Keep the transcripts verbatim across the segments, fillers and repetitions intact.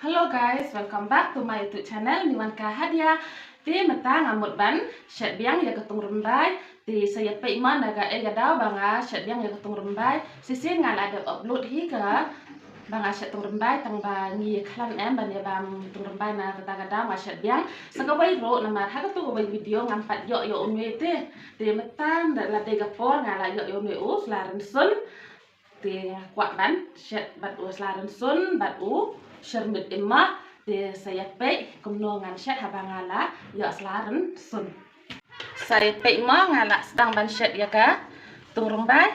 Hello guys, welcome back to my YouTube channel, Niwanka Hadia. Te mynta nga mut ban shet biang ïa ka tung rymbai. Te sa ïa peit mo na kaei ka daw ba nga shet biang ïa ka tung rymbai. Shisien nga la dep upload hi ka ba nga shet tung rymbai, tang ba ngi ïa khlem em ban ïa bam tung rymbai, na kata ka daw nga shet biang. Sa kawei ruh namar ha kato kawei video ngam pat ïoh ïa une te. Te mynta la dei ka por nga la ïoh ïa une u sla rynsun. Te nga kwah ban shet bad u sla rynsun bad u shyrmit im mo. Te sa ïa peit kumno ngan shet haba nga la ïoh sla rynsun. Sa ïa peit mo, nga la sdang ban shet ïa ka tung rymbai.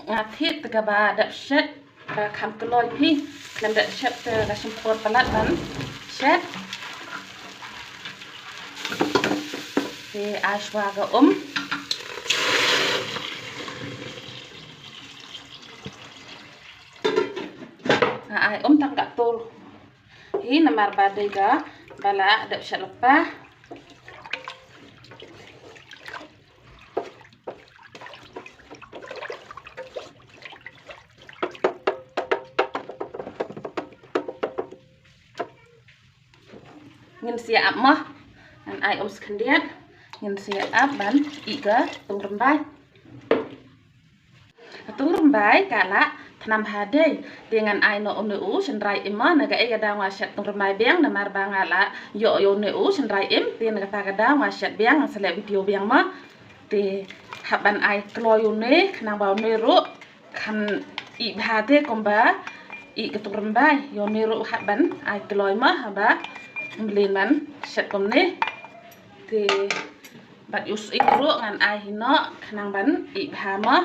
Nga thied te kaba dep shet ka kham kloi phi, khlem dep shet te ka shim por palat ban shet. Te ai shuwa ka um. Nga ai um tang katto hi namar ba dei kaba la dep shet lypa. Ngin sa ïa ap mo. Ngan ai um sa khyndiat. Ngin sa ïa ap ban ih ka tung rymbai. Ka tung rymbai ka la thnam bha dei. Te ngan ai noh une u shynrai im mo, na kaei ka daw nga shet tung rymbai biang namar ba nga la ïoh ïa une u shynrai im. Te na kata ka daw nga shet biang, ngan sa leh video biang mo. Te hap ban ai kloi une khnang ba une ruh kan ih bha te kumba ih ka tung rymbai. Ïa une ruh hap ban ai kloi mo haba mlien ban shet kumne. Te bad ïa u sying ruh ngan ai hi noh khnang ban ih bha mo.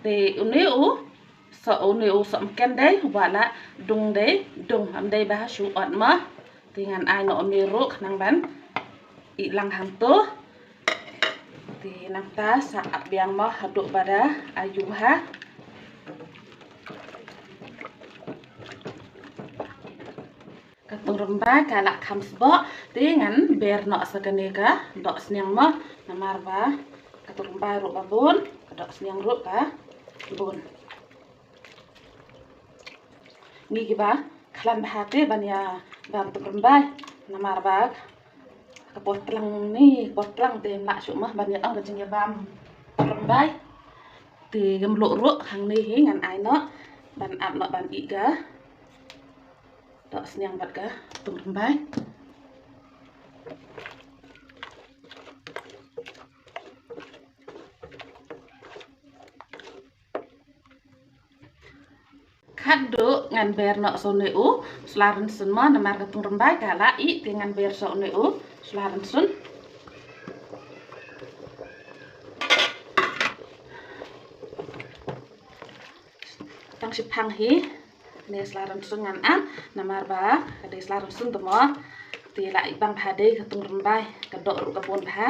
Te une u soh, une u soh mken dei, uba la dung dei dung, ym dei ba ha shu ot mo. Te ngan ai noh une ruh khnang ban ih lang hangto. Te nangta sa ap biang mo haduh ba da ayu bha. Ka tung rymbai ka la kham sboh, te ngan ber noh sa kane ka doh sniang mo, namar ba ka tung rymbai ruh ba bun, ka doh sniang ruh ka bun. Ngi kiba khlem bha te ban ïa bam tung rymbai, namar ba ka por tlang ni, por tlang te ym lah shuh mo ban ïa ong ka jingïabam tung rymbai. Te ka mluh ruh hangne hi ngan ai noh ban ap noh ban ih ka doh sniang bad ka tung rymbai. Khatduh ngan ber noh sa une u sla rynsun mo, namar ka tung rymbai ka la ih, te ngan ber sa une u sla rynsun. Tang shiphang hi ne sla rynsun ngan ap, namar ba ka dei sla rynsun te mo. Te la ih bang bha dei ka tung rymbai, ka doh ruh ka bun bha.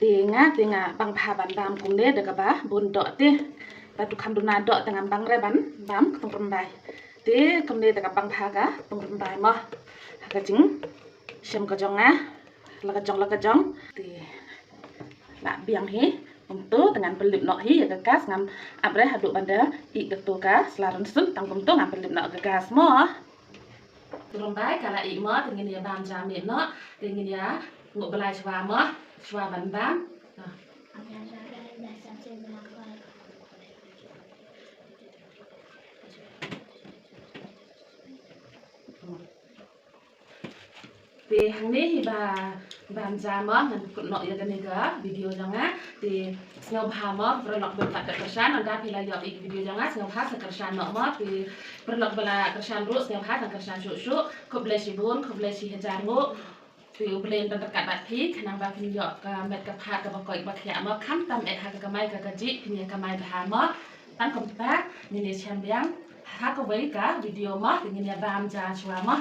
Te nga, te nga bang bha ban bam kumne da kaba bun doh te. Bad u kham duna doh te ngam bang re ban bam ka tung rymbai. Te kumne te ka bang bha ka tung rymbai mo. Ha ka jingshem ka jong nga, la ka jong la ka jong. Te la biang hi kumto, te ngan pynlip noh hi ïa ka gas, ngam ap re haduh ban da ih kato ka sla rynsun, tang kumto ngan pynlip noh ka gas mo. Tung rymbai ka la ih mo, te ngin ïa bam ja miet noh, te ngin ïa nguh blai shuwa mo, shuwa ban bam. Te hangne hi ba bam ja mo, ngan kut noh ïa kane ka video jong nga. Te sngewbha mo paralok ba pat ka kyrshan, ynda phi la ïoh ïa ka video jong nga, sngewbha sa kyrshan noh mo. Te paralok ba la kyrshan ruh, sngewbha sa kyrshan shuh shuh. Khublei shibun, khublei shi hajar nguh. Te U Blei un pynryngkat bad phi khnang ba phin ïoh ka met ka phad kaba koit ba khiah mo, khamtam eh ha ka kamai ka kajih, phin ïa kamai bha mo. Tang kumta ngin ïa shem biang ha kawei ka video mo, te ngin ïa bam ja shuwa mo.